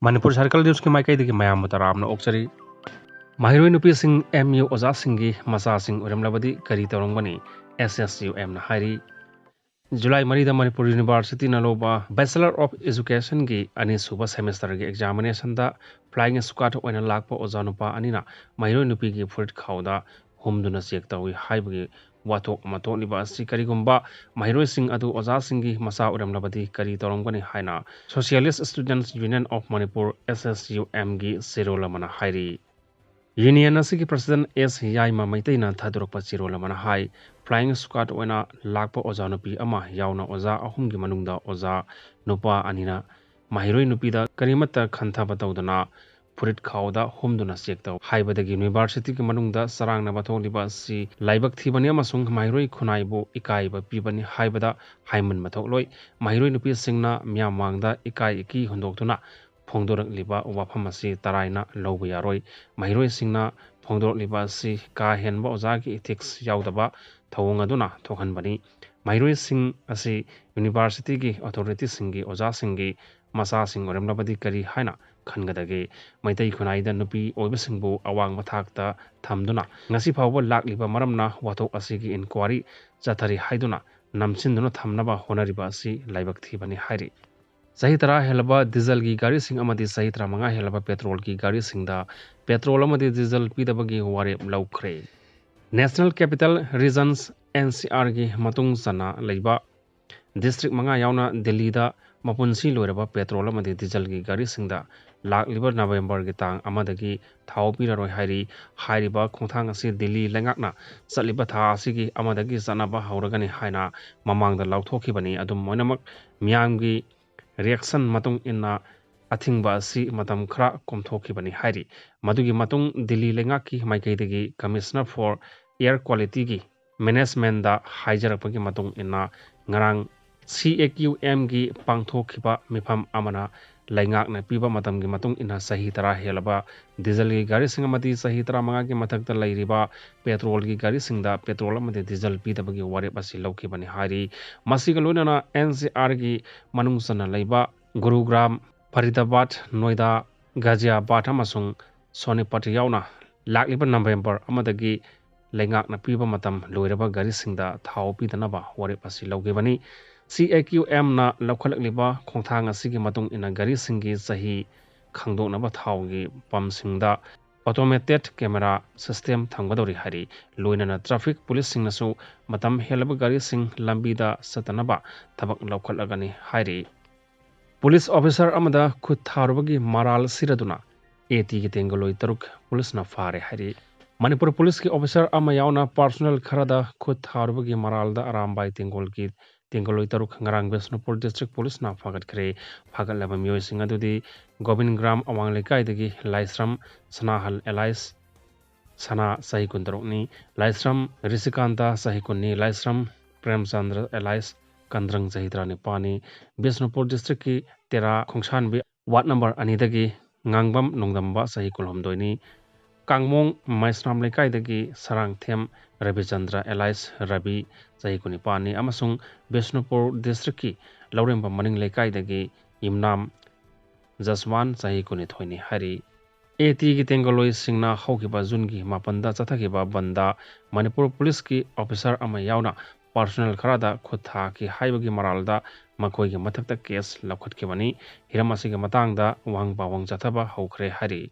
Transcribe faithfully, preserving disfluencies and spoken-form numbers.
Manipur circle ꯅ꯭ꯌꯨꯁꯀꯤ ꯃꯥꯏꯀꯩꯗꯒꯤ ꯃꯌꯥꯝꯕꯨ ꯇꯔꯥꯝꯅ ꯑꯣꯛꯆꯔꯤ꯫ ꯃꯍꯩꯔꯣꯏ ꯅꯨꯄꯤꯁꯤꯡ ꯑꯦꯝ ꯌꯨ ꯑꯣꯖꯥꯁꯤꯡꯒꯤ ꯃꯆꯥꯁꯤꯡ ꯑꯣꯏꯔꯝꯂꯕꯗꯤ ꯀꯔꯤ ꯇꯧꯔꯝꯒꯅꯤ? ꯑꯦꯁ ꯑꯦꯁ ꯌꯨ ꯑꯦꯝꯅ ꯍꯥꯏꯔꯤ꯫ ꯖꯨꯂꯥꯏ ꯃꯔꯤꯗ ꯃꯅꯤꯄꯨꯔ ꯌꯨꯅꯤꯚꯔꯁꯤꯇꯤꯅ ꯂꯧꯕ Bachelor of Educationꯒꯤ ꯑꯅꯤꯁꯨꯕ semesterꯒꯤ examinationꯗ flying squad ꯑꯣꯏꯅ ꯂꯥꯛꯄ ꯑꯣꯖꯥ ꯅꯨꯄꯥ ꯑꯅꯤꯅ ꯃꯍꯩꯔꯣꯏ ꯅꯨꯄꯤꯒꯤ ꯐꯨꯔꯤꯠ ꯈꯥꯎꯗ ꯍꯨꯝꯗꯨꯅ check ꯇꯧꯏ ꯍꯥꯏꯕꯒꯤ ꯋꯥꯊꯣꯛ ꯑꯃ ꯊꯣꯛꯂꯤꯕ ꯑꯁꯤ ꯀꯔꯤꯒꯨꯝꯕ ꯃꯍꯩꯔꯣꯏꯁꯤꯡ ꯑꯗꯨ ꯑꯣꯖꯥꯁꯤꯡꯒꯤ ꯃꯆꯥ ꯑꯣꯏꯔꯝꯂꯕꯗꯤ ꯀꯔꯤ ꯇꯧꯔꯝꯒꯅꯤ ꯍꯥꯏꯅ Socialist Students Union of Manipur, S S U M ꯒꯤ ꯆꯦꯔꯣꯜ ꯑꯃꯅ ꯍꯥꯏꯔꯤ꯫ Union ꯑꯁꯤꯒꯤ president ꯑꯦꯁ ꯌꯥꯏꯃ ꯃꯩꯇꯩꯅ ꯊꯥꯗꯣꯔꯛꯄ ꯆꯦꯔꯣꯜ ꯑꯃꯅ ꯍꯥꯏ, flying squad ꯑꯣꯏꯅ ꯂꯥꯛꯄ ꯑꯣꯖꯥ ꯅꯨꯄꯤ ꯑꯃ ꯌꯥꯎꯅ ꯑꯣꯖꯥ ꯑꯍꯨꯝꯒꯤ ꯃꯅꯨꯡꯗ ꯑꯣꯖꯥ ꯅꯨꯄꯥ ꯑꯅꯤꯅ ꯃꯍꯩꯔꯣꯏ ꯅꯨꯄꯤꯗ ꯀꯔꯤꯃꯠꯇ ꯈꯟꯊꯕ ꯇꯧꯗꯅ ꯐꯨꯔꯤꯠ ꯈꯥꯎꯗ ꯍꯨꯝꯗꯨꯅ check ꯇꯧ ꯍꯥꯏꯕꯗꯒꯤ universityꯒꯤ ꯃꯅꯨꯡꯗ ꯆꯔꯥꯡꯅꯕ ꯊꯣꯛꯂꯤꯕ ꯑꯁꯤ ꯂꯥꯏꯕꯛ ꯊꯤꯕꯅꯤ ꯑꯃꯁꯨꯡ ꯃꯍꯩꯔꯣꯏ ꯈꯨꯟꯅꯥꯏꯕꯨ ꯏꯀꯥꯏꯕ ꯄꯤꯕꯅꯤ ꯍꯥꯏꯕꯗ ꯍꯥꯏꯃꯟꯕ ꯊꯣꯛꯂꯣꯏ꯫ ꯃꯍꯩꯔꯣꯏ ꯅꯨꯄꯤꯁꯤꯡꯅ ꯃꯤꯌꯥꯝ ꯃꯥꯡꯗ ꯏꯀꯥꯏ ꯏꯀꯤ ꯍꯨꯟꯗꯣꯛꯇꯨꯅ ꯐꯣꯡꯗꯣꯔꯛꯂꯤꯕ ꯋꯥꯐꯝ ꯑꯁꯤ ꯇꯔꯥꯏꯅ ꯂꯧꯕ ꯌꯥꯔꯣꯏ꯫ ꯃꯍꯩꯔꯣꯏꯁꯤꯡꯅ ꯐꯣꯡꯗꯣꯔꯛꯂꯤꯕ ꯑꯁꯤ ꯀꯥ ꯍꯦꯟꯕ ꯑꯣꯖꯥꯒꯤ ethics ꯌꯥꯎꯗꯕ ꯊꯧꯑꯣꯡ ꯑꯗꯨꯅ ꯊꯣꯛꯍꯟꯕꯅꯤ꯫ ꯃꯍꯩꯔꯣꯏꯁꯤꯡ ꯑꯁꯤ universityꯒꯤ authorityꯁꯤꯡꯒꯤ ꯑꯣꯖꯥꯁꯤꯡꯒꯤ ꯃꯆꯥꯁꯤꯡ ꯑꯣꯏꯔꯝꯂꯕꯗꯤ ꯀꯔꯤ ꯍꯥꯏꯅ ꯈꯟꯒꯗꯒꯦ? ꯃꯩꯇꯩ ꯈꯨꯟꯅꯥꯏꯗ ꯅꯨꯄꯤ ꯑꯣꯏꯕꯁꯤꯡꯕꯨ ꯑꯋꯥꯡꯕ ꯊꯥꯛꯇ ꯊꯝꯗꯨꯅ ꯉꯁꯤ ꯐꯥꯎꯕ ꯂꯥꯛꯂꯤꯕ ꯃꯔꯝꯅ ꯋꯥꯊꯣꯛ ꯑꯁꯤꯒꯤ inquiry ꯆꯠꯊꯔꯤ ꯍꯥꯏꯗꯨꯅ ꯅꯝꯁꯤꯟꯗꯨꯅ ꯊꯝꯅꯕ ꯍꯣꯠꯅꯔꯤꯕ ꯑꯁꯤ ꯂꯥꯏꯕꯛ ꯊꯤꯕꯅꯤ ꯍꯥꯏꯔꯤ꯫ ꯆꯍꯤ ꯇꯔꯥ ꯍꯦꯜꯂꯕ ꯗꯤꯖꯜꯒꯤ ꯒꯥꯔꯤꯁꯤꯡ ꯑꯃꯗꯤ ꯆꯍꯤ ꯇꯔꯥꯃꯉꯥ ꯍꯦꯜꯂꯕ ꯄꯦꯇ꯭ꯔꯣꯜꯒꯤ ꯒꯥꯔꯤꯁꯤꯡꯗ ꯄꯦꯇ꯭ꯔꯣꯜ ꯑꯃꯗꯤ ꯗꯤꯖꯜ ꯄꯤꯗꯕꯒꯤ ꯋꯥꯔꯦꯞ ꯂꯧꯈ꯭ꯔꯦ꯫ National Capital Regions, NCRꯒꯤ ꯃꯇꯨꯡ ꯆꯟꯅ ꯂꯩꯕ district ꯃꯉꯥ ꯌꯥꯎꯅ ꯗꯤꯜꯂꯤꯗ ꯃꯄꯨꯟꯁꯤ ꯂꯣꯏꯔꯕ ꯄꯦꯇ꯭ꯔꯣꯜ ꯑꯃꯗꯤ ꯗꯤꯖꯜꯒꯤ ꯒꯥꯔꯤꯁꯤꯡꯗ ꯂꯥꯛꯂꯤꯕ ꯅꯕꯦꯝꯕꯔꯒꯤ ꯇꯥꯡ ꯑꯃꯗꯒꯤ ꯊꯥꯎ ꯄꯤꯔꯔꯣꯏ ꯍꯥꯏꯔꯤ꯫ ꯍꯥꯏꯔꯤꯕ ꯈꯣꯡꯊꯥꯡ ꯑꯁꯤ ꯗꯤꯜꯂꯤ ꯂꯩꯉꯥꯛꯅ ꯆꯠꯂꯤꯕ ꯊꯥ ꯑꯁꯤꯒꯤ ꯑꯃꯗꯒꯤ ꯆꯠꯅꯕ ꯍꯧꯔꯒꯅꯤ ꯍꯥꯏꯅ ꯃꯃꯥꯡꯗ ꯂꯥꯎꯊꯣꯛꯈꯤꯕꯅꯤ꯫ ꯑꯗꯨꯝ ꯑꯣꯏꯅꯃꯛ, ꯃꯤꯌꯥꯝꯒꯤ reaction ꯃꯇꯨꯡ ꯏꯟꯅ ꯑꯊꯤꯡꯕ ꯑꯁꯤ ꯃꯇꯝ ꯈꯔ ꯀꯣꯝꯊꯣꯛꯈꯤꯕꯅꯤ ꯍꯥꯏꯔꯤ꯫ ꯃꯗꯨꯒꯤ ꯃꯇꯨꯡ ꯗꯤꯜꯂꯤ ꯂꯩꯉꯥꯛꯀꯤ ꯃꯥꯏꯀꯩꯗꯒꯤ Commissioner for Air Qualityꯒꯤ managementꯗ ꯍꯥꯏꯖꯔꯛꯄꯒꯤ ꯃꯇꯨꯡ ꯏꯟꯅ ꯉꯔꯥꯡ CAQMꯒꯤ ꯄꯥꯡꯊꯣꯛꯈꯤꯕ ꯃꯤꯐꯝ ꯑꯃꯅ ꯂꯩꯉꯥꯛꯅ ꯄꯤꯕ ꯃꯇꯝꯒꯤ ꯃꯇꯨꯡ ꯏꯟꯅ ꯆꯍꯤ ꯇꯔꯥ ꯍꯦꯜꯂꯕ ꯗꯤꯖꯜꯒꯤ ꯒꯥꯔꯤꯁꯤꯡ ꯑꯃꯗꯤ ꯆꯍꯤ ꯇꯔꯥꯃꯉꯥꯒꯤ ꯃꯊꯛꯇ ꯂꯩꯔꯤꯕ ꯄꯦꯇ꯭ꯔꯣꯜꯒꯤ ꯒꯥꯔꯤꯁꯤꯡꯗ ꯄꯦꯇ꯭ꯔꯣꯜ ꯑꯃꯗꯤ ꯗꯤꯖꯜ ꯄꯤꯗꯕꯒꯤ ꯋꯥꯔꯦꯞ ꯑꯁꯤ ꯂꯧꯈꯤꯕꯅꯤ ꯍꯥꯏꯔꯤ꯫ ꯃꯁꯤꯒ ꯂꯣꯏꯅꯅ NCRꯒꯤ ꯃꯅꯨꯡ ꯆꯟꯅ ꯂꯩꯕ ꯒꯨꯔꯨꯒ꯭ꯔꯥꯝ, ꯐꯔꯤꯗꯥꯕꯥꯗ, ꯅꯣꯏꯗꯥ, ꯒꯥꯖꯤꯌꯥꯕꯥꯗ ꯑꯃꯁꯨꯡ ꯁꯣꯅꯤꯄꯠ ꯌꯥꯎꯅ ꯂꯥꯛꯂꯤꯕ ꯅꯕꯦꯝꯕꯔ ꯑꯃꯗꯒꯤ ꯂꯩꯉꯥꯛꯅ ꯄꯤꯕ ꯃꯇꯝ ꯂꯣꯏꯔꯕ ꯒꯥꯔꯤꯁꯤꯡꯗ ꯊꯥꯎ ꯄꯤꯗꯅꯕ ꯋꯥꯔꯦꯞ ꯑꯁꯤ ꯂꯧꯈꯤꯕꯅꯤ꯫ ꯁꯤ ꯑꯦ ꯀ꯭ꯌꯨ ꯑꯦꯝꯅ ꯂꯧꯈꯠꯂꯛꯂꯤꯕ ꯈꯣꯡꯊꯥꯡ ꯑꯁꯤꯒꯤ ꯃꯇꯨꯡ ꯏꯟꯅ ꯒꯥꯔꯤꯁꯤꯡꯒꯤ ꯆꯍꯤ ꯈꯪꯗꯣꯛꯅꯕ ꯊꯥꯎꯒꯤ ꯄꯝꯁꯤꯡꯗ automated camera system ꯊꯝꯒꯗꯧꯔꯤ ꯍꯥꯏꯔꯤ꯫ ꯂꯣꯏꯅꯅ ꯇ꯭ꯔꯥꯐꯤꯛ ꯄꯨꯂꯤꯁꯁꯤꯡꯅꯁꯨ ꯃꯇꯝ ꯍꯦꯜꯂꯕ ꯒꯥꯔꯤꯁꯤꯡ ꯂꯝꯕꯤꯗ ꯆꯠꯇꯅꯕ ꯊꯕꯛ ꯂꯧꯈꯠꯂꯒꯅꯤ ꯍꯥꯏꯔꯤ꯫ ꯄꯨꯂꯤꯁ ꯑꯣꯐꯤꯁꯥꯔ ꯑꯃꯗ ꯈꯨꯠ ꯊꯥꯔꯨꯕꯒꯤ ꯃꯔꯥꯜ ꯁꯤꯔꯗꯨꯅ ꯑꯦ ꯇꯤꯒꯤ ꯇꯦꯡꯒꯣꯂꯣꯏ ꯇꯔꯨꯛ ꯄꯨꯂꯤꯁꯅ ꯐꯥꯔꯦ ꯍꯥꯏꯔꯤ꯫ ꯃꯅꯤꯄꯨꯔ ꯄꯨꯂꯤꯁꯀꯤ ꯑꯣꯐꯤꯁꯥꯔ ꯑꯃ ꯌꯥꯎꯅ ꯄꯥꯔꯁꯣꯅꯦꯜ ꯈꯔꯗ ꯈꯨꯠ ꯊꯥꯔꯨꯕꯒꯤ ꯃꯔꯥꯜꯗ ꯑꯔꯥꯝꯕꯥꯏ ꯇꯦꯡꯒꯣꯜꯒꯤ ꯇꯦꯡꯒꯣꯂꯣꯏ ꯇꯔꯨꯛ ꯉꯔꯥꯡ ꯕꯤꯁꯅꯨꯄꯨꯔ ꯗꯤꯁꯇ꯭ꯔꯤꯛ ꯄꯨꯂꯤꯁꯅ ꯐꯥꯒꯠꯈ꯭ꯔꯦ꯫ ꯐꯥꯒꯠꯂꯕ ꯃꯤꯑꯣꯏꯁꯤꯡ ꯑꯗꯨꯗꯤ ꯒꯣꯕꯤꯟꯒ꯭ꯔꯥꯝ ꯑꯋꯥꯡ ꯂꯩꯀꯥꯏꯗꯒꯤ ꯂꯥꯏꯁ꯭ꯔꯝ ꯁꯅꯥꯍꯜ ꯑꯦꯂꯥꯏꯁ ꯁꯅꯥ ꯆꯍꯤ ꯀꯨꯟꯇꯔꯨꯛꯅꯤ, ꯂꯥꯏꯁ꯭ꯔꯝ ꯔꯤꯁꯤꯀꯥꯟꯇ ꯆꯍꯤ ꯀꯨꯟꯅꯤ, ꯂꯥꯏꯁ꯭ꯔꯝ ꯄ꯭ꯔꯦꯝꯆꯟꯗ꯭ꯔ ꯑꯦꯂꯥꯏꯁ ꯀꯟꯗ꯭ꯔꯪ ꯆꯍꯤ ꯇꯔꯥꯅꯤꯄꯥꯟꯅꯤ꯫ ꯕꯤꯁꯅꯨꯄꯨꯔ ꯗꯤꯁꯇ꯭ꯔꯤꯛꯀꯤ ꯇꯦꯔꯥ ꯈꯣꯡꯁꯥꯟꯕꯤ ꯋꯥꯔꯗ ꯅꯝꯕꯔ ꯑꯅꯤꯗꯒꯤ ꯉꯥꯡꯕꯝ ꯅꯣꯡꯗꯝꯕ ꯆꯍꯤ ꯀꯨꯟꯍꯨꯝꯗꯣꯏꯅꯤ, ꯀꯥꯡꯃꯣꯡ ꯃꯩꯁꯅꯥꯝ ꯂꯩꯀꯥꯏꯗꯒꯤ ꯁꯔꯥꯡꯊꯦꯝ ꯔꯕꯤꯆꯟꯗ꯭ꯔ ꯑꯦꯂꯥꯏꯁ ꯔꯕꯤ ꯆꯍꯤ ꯀꯨꯟꯅꯤꯄꯥꯟꯅꯤ ꯑꯃꯁꯨꯡ ꯕꯤꯁꯅꯨꯄꯨꯔ ꯗꯤꯁꯇ꯭ꯔꯤꯛꯀꯤ ꯂꯧꯔꯦꯝꯕꯝ ꯃꯅꯤꯡ ꯂꯩꯀꯥꯏꯗꯒꯤ ꯌꯨꯝꯅꯥꯝ ꯖꯁꯋꯥꯟ ꯆꯍꯤ ꯀꯨꯟꯅꯤꯊꯣꯏꯅꯤ ꯍꯥꯏꯔꯤ꯫ ꯑꯦ ꯇꯤꯒꯤ ꯇꯦꯡꯒꯣꯂꯣꯏꯁꯤꯡꯅ ꯍꯧꯈꯤꯕ ꯖꯨꯟꯒꯤ ꯃꯥꯄꯟꯗ ꯆꯠꯊꯈꯤꯕ ꯕꯟꯗ ꯃꯅꯤꯄꯨꯔ ꯄꯨꯂꯤꯁꯀꯤ ꯑꯣꯐꯤꯁꯥꯔ ꯑꯃ ꯌꯥꯎꯅ ꯄꯥꯔꯁꯣꯅꯦꯜ ꯈꯔꯗ ꯈꯨꯠ ꯊꯥꯈꯤ ꯍꯥꯏꯕꯒꯤ ꯃꯔꯥꯜꯗ ꯃꯈꯣꯏꯒꯤ ꯃꯊꯛꯇ ꯀꯦꯁ ꯂꯧꯈꯠꯈꯤꯕꯅꯤ꯫ ꯍꯤꯔꯝ ꯑꯁꯤꯒꯤ ꯃꯇꯥꯡꯗ ꯋꯥꯍꯪ ꯄꯥꯎꯍꯪ ꯆꯠꯊꯕ ꯍꯧꯈ꯭ꯔꯦ ꯍꯥꯏꯔꯤ꯫